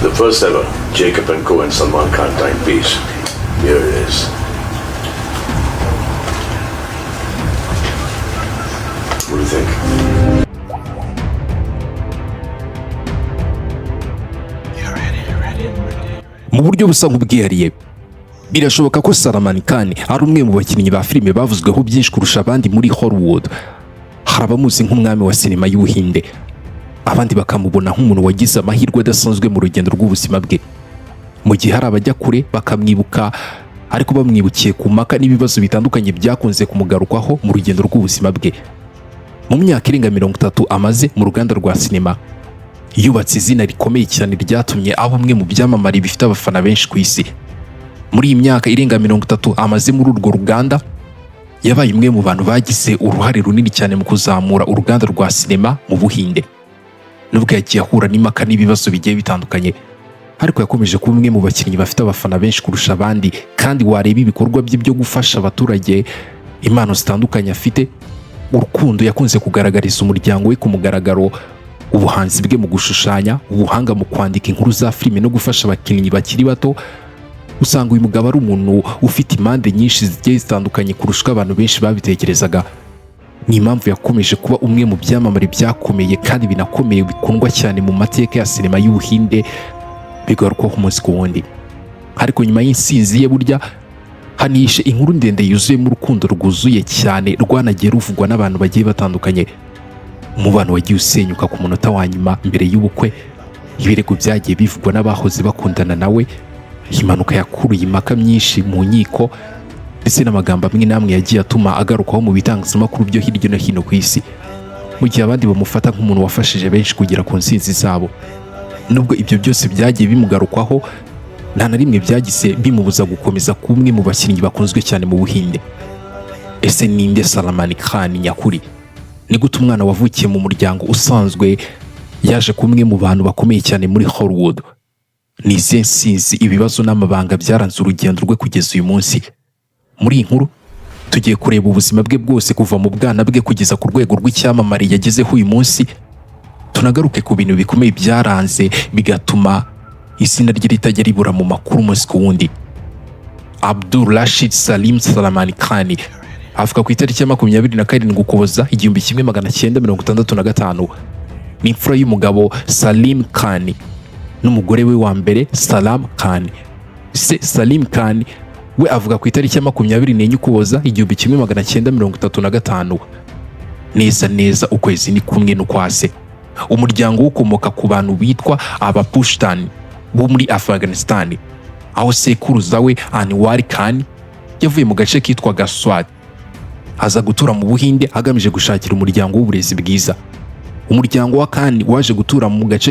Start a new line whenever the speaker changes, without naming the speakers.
The first ever Jacob and Co. and Salman Khan timepiece. Here it is. What do you think?
Mu buryo busa nk'ubwihariye, birashoboka ko Salman Khan ari umwe mu bakinnyi ba filime bavuzweho byinshi kurusha abandi muri Hollywood. Hari abamuzi nk'umwami wa sinema y'Ubuhinde, abandi bakamubona nk'umuntu wagize amahirwe adasanzwe mu rugendo rw'ubuzima bwe, mu gihe hari abajya kure bakamwibuka ariko bamwibukiye ku mpaka n'ibibazo bitandukanye byakunze kumugarukwaho mu rugendo rw'ubuzima bwe. Mu myaka irenga 30 amaze mu ruganda rwa sinema, yubatse izina rikomeye cyane ryatumye aba umwe mu byamamare bifite abafana benshi ku isi. Muri iyi myaka irenga 30 amaze muri urwo ruganda, yabaye umwe mu bantu bagize uruhare runini cyane mu kuzamura uruganda rwa sinema mu Buhinde. Nubwo yagiye ahura n'impaka n'ibibazo bigiye bitandukanye, ariko yakomeje kuba umwe mu bakinnyi bafite abafana benshi kurusha abandi, kandi wareba ibikorwa bye byo gufasha abaturage, impano zitandukanye afite, urukundo yakunze kugaragariza umuryango we ku mugaragaro, ubuhanzi bwe mu gushushanya, ubuhanga mu kwandika inkuru za filime no gufasha abakinnyi bakiri bato, usanga uyu mugabo ari umuntu ufite impande nyinshi zigiye zitandukanye kurusha uko abantu benshi babitekerezaga. Ni impamvu yakomeje kuba umwe mu byamamare byakomeye kandi binakomeye, bikundwa cyane mu mateka ya sinema y'Ubuhinde, bigarukwaho umunsi ku wundi. Ariko nyuma y'insinzi ye, burya hanishe inkuru ndende yuzuyemo urukundo rwuzuye cyane, rwanagiye ruvugwa n'abantu bagiye batandukanye. Umubano wagiye usenyuka ku munota wa nyuma mbere y'ubukwe, ibirego byagiye bivugwa n'abahoze bakundana nawe, impanuka yakuruye impaka myinshi mu nkiko, ndetse n'amagambo amwe n'amwe yagiye atuma agarukwaho mu bitangazamakuru byo hirya no hino ku isi, mu gihe abandi bamufata nk'umuntu wafashije benshi kugera ku nsinzi zabo. Nubwo ibyo byose byagiye bimugarukwaho, nta na rimwe byagize bimubuza gukomeza kuba umwe mu bakinnyi bakunzwe cyane mu Buhinde. Ese ninde Salman Khan nyakuri? Ni gute umwana wavukiye mu muryango usanzwe yaje kuba umwe mu bantu bakomeye cyane muri Hollywood? Ni izihe nsinzi, ibibazo n'amabanga byaranze urugendo rwe kugeza uyu munsi? Muri iyi nkuru tugiye kureba ubuzima bwe bwose, kuva mu bwana bwe kugeza ku rwego rw'icyamamare yagezeho uyu munsi, tunagaruke ku bintu bikomeye byaranze bigatuma izina rye ritajya ribura mu makuru umunsi ku wundi. Abdul Rashid Salim Salman Khan avuka ku itariki ya 27 Ukuboza 1965. Ni imfura y'umugabo Salim Khan n'umugore we wa mbere Salam Khan. Se Salim Khan we avuka ku itariki ya 24 Ukuboza 1935, neza neza ukwezi ni kumwe n'ukwa se. Umuryango ukomoka ku bantu bitwa Abapushtani bo muri Afghanistan, aho sekuruza we Anwar Khan yavuye mu gace kitwaga Swat, aza gutura mu Buhinde agamije gushakira umuryango w'uburezi bwiza. Umuryango wa Khan waje gutura mu gace